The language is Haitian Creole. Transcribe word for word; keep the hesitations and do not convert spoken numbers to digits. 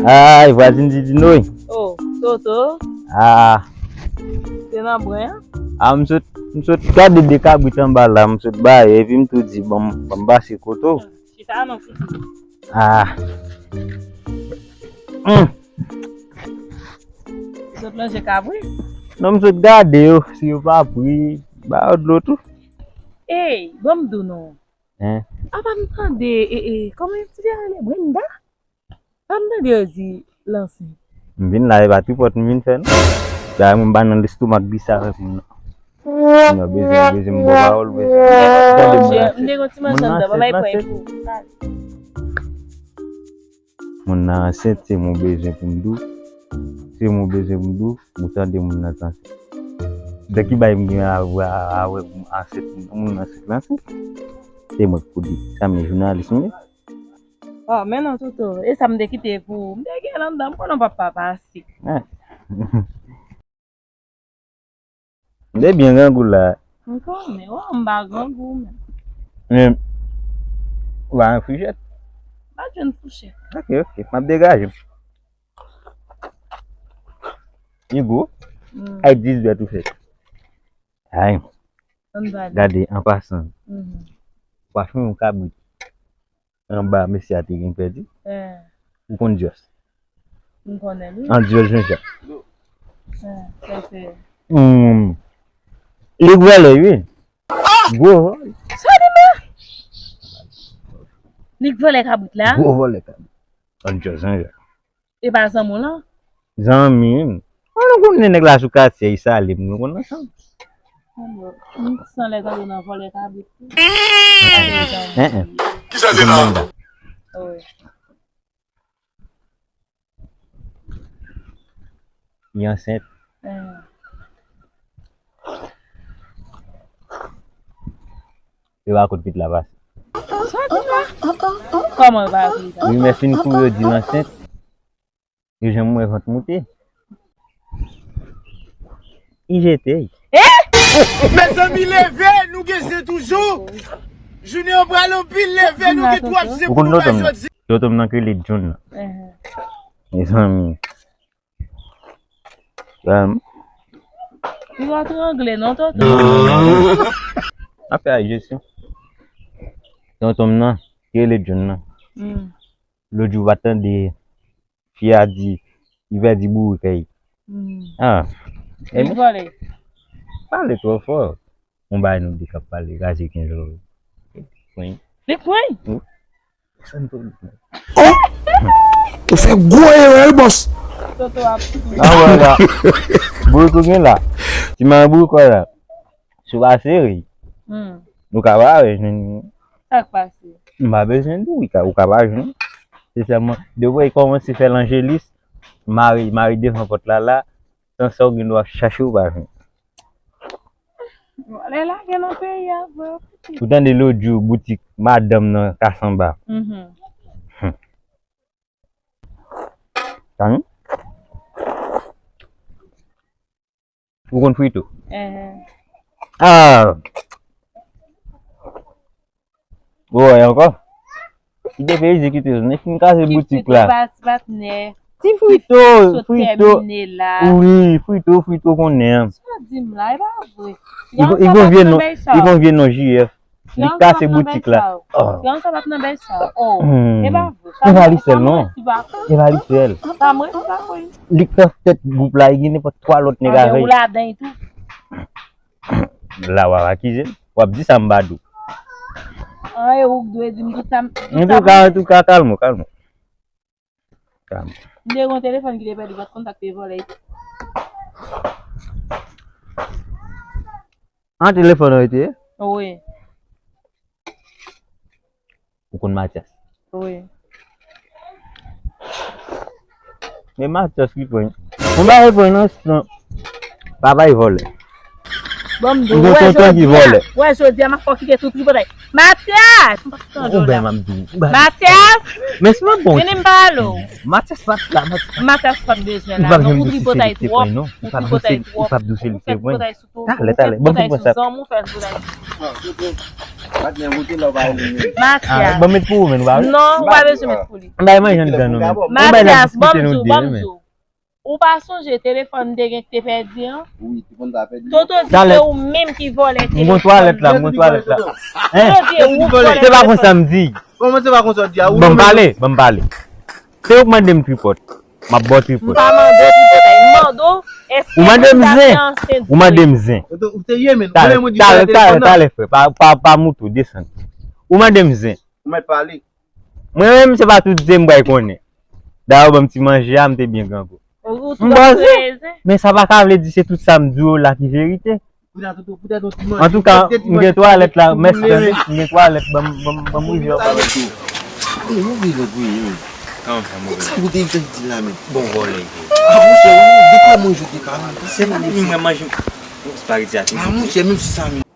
Ay, vwazin Didino wi. Oh, Toto. Ah. Se nan bren an? Ah, m sot, m sot gade de kabrit anba la, m sot bay, epi m tou di, "Ban m, ban m pase kote w." Chita non, Toto. Ah. Hum. Ou sot manje kabrit? Non, m sot gade yo, si yo pa pri, ba yo dlo tou. Ey, ban m di w non. Hein? Apa m tande, e, e, kòman ti fi a rele? Brenda? Apa m tande yo di l ansent? M vin la, e pa tripòt m vin fè, non. Dayè, mwen m pa nan lestomak bis avèk moun nan. Moun nan bezwen, bezwen m ba w pawòl, bezwen m tande moun nan. M te gon ti manje anndan, ba bay pwen pou. Moun nan ansent, se mwen bezwen pou m di w. Se mwen bezwen pou m di w, mwen tande moun nan ansent. De ki bay m gen a, a, a wè moun ansent, moun nan ansent, ansent. Se mwen k pou di. Sa men jounalis mwen ye. Oh, men non, Toto. E sa m te kite pou ou. M te gen l anndan, m konnen w p ap pa pase. Eh. M te byen grangou la. M konnen, oh, m pa grangou, men. Men, ou pa gen fouchèt? M pa jwenn fouchèt. Ok, ok. M ap degaje m. Li gwo? Mm. Ay, dis dwèt ou fè. Ay. Ann pale. Gade, an pasan. Mhm. Ou pa fè yon kabrit. Anba, mesye a te gen pèdi. Eh. Ou konn Dios? M konnen li. An Dios Jean Jacques. Eh, sa se. Hmm. Li vòlè, wi. Gwo vòlè. Sa di la? Li vòlè kabrit la? Gwo vòlè kabrit. An Dios Jean Jacques. E pa zanmi w lan? Zanmi m. An nou konnen nèg la sou katye, li sale m, nou konn ansanm. M san lè tande w nan vòlè kabrit tou. Hein, hein. Kisa se la? Wi. Li ansent. Eh. Se pa kout pit la pase. Sa di la? Kòman yo pa kout la? Rimè fin kouri yo di l ansent. Yo janm wè vant moute. I jete. Eh? Mezanmi, leve, nou gen zen toujou. Jounen an pral anpil, leve, nou gen twòp zen pou nou fè jodi. Tonton m nan ki rele John nan. Mezanmi. Li va trangle non, Toto. Afè a jesyon. Tonton m nan, ki rele John nan. Hmm. Lòt jou pa tande fi a di, li pèdi bourik li. Hmm. Ah. Li vòlè. Pale twò fò. Yon bagay nou de k ap pale, kraze kenz lò. Li pwen. Li pwen? Wi. Oh! Ou fè gwo erè, bòs. Toto ap. Ah, wè la. Bourik ou gen la. Ti mayi bourik ou la. Si w pa sere, hmm, nou ka pa jwenn. Sa k pase? M pa bezwen di w, ou ka, ou ka pa jwenn. Se sèlman, depi w kòmanse fè lanjelis, mare, mare devan pòt la la, san sa w gen dwa chache, ou pa jwenn. Vòlè lage nan peyi a, vre. Ou tande lòt jou, boutik madanm nan Kasanba. Mhm. Hum. Tann. Ou konn frito? Eh. Ah! Ou wè ankò? Ki depeyize kite zòn. Li fin kraze boutik la. Ti frito, frito. Wi, frito, frito konnen. Sa di m la, e pa vre. Li gon vye non, li gon vye non J F. Li kase boutik la. Oh. Yon sa p ap nan bèy sa. Oh. Hmm. E pa vre. E pa li sèl non. E pa li sèl. Sa mwen, se pa mwen. Li k nan tèt gwoup la, li gen nenpòt twa lòt nèg avè l. Ou ladan tou. La w ap akize m. W ap di sa m pa di w. An, e ou k dwe di m tout sa m. Antouka, antouka, kalme w, kalme w. Kalme w. M te gen yon telefòn ki te pèdi, m pa t konn sa k te vòlè. An telefòn an rete? Wi. Ou konn Matyas? Wi. Men Matyas ki pran. Mwen pa pran nan san. Papa e vòlè. Bon, m di w, wè jodi a, wè jodi a, m ap fè w kite tout tripotay. Matyas! Ou ben m ap di w. Matyas! Men si mwen bon. Vini m pale w. Matyas pa la, Matyas. Matyas pa bezwen la. Non, ou tripotay twòp. Ou tripotay twòp. Ou fè tripotay sou tou. Talè, talè. Bon, pou sa. Matyas. Bon, met pou ou, men, ou pa. Non, ou pa bezwen met pou li. Bay mwen jan dan nou. Matyas, bon, m di w, bon, m di w. Ou pa sonje telefòn m te gen ki te pèdi an? Wi, telefòn ta pèdi. Toto di se ou menm ki vòlè telefòn. M gon twalèt la, m gon twalèt la. Hein? Toto di ou vòlè telefòn. Se pa konsa m di. Kòman se pa konsa w di a? Ban m pale, ban m pale. Se ou k mande m tripòt. M ap ba w tripòt. M pa mande w tripòt, m mande w, èske ou mande m zen. Ou mande m zen. Ou serye, men. Talè, talè, talè, talè, frè. Pa, pa, pa moute w, desann. Ou mande m zen. Ou mèt pale. Mwen menm, se pa tout zen m pral konnen. Dayè, ou ban m ti manje a, m te byen grangou. M ba w zen. Men sa pa ka vle di se tout sa m di w la ki verite. Antouka, m gen twalèt la, mèsi tande, m gen twalèt, ban m, ban m, ban m rive anba. Ey, ou vle lòt wi, ey. Kòman sa, move? Sa ou te vin di la, men? Bon vòlè. Ah, monchè, ou depi mwen joute pa, men. Se pa li, mwen manje spaghetti a. Ah, monchè, menm si sa, men.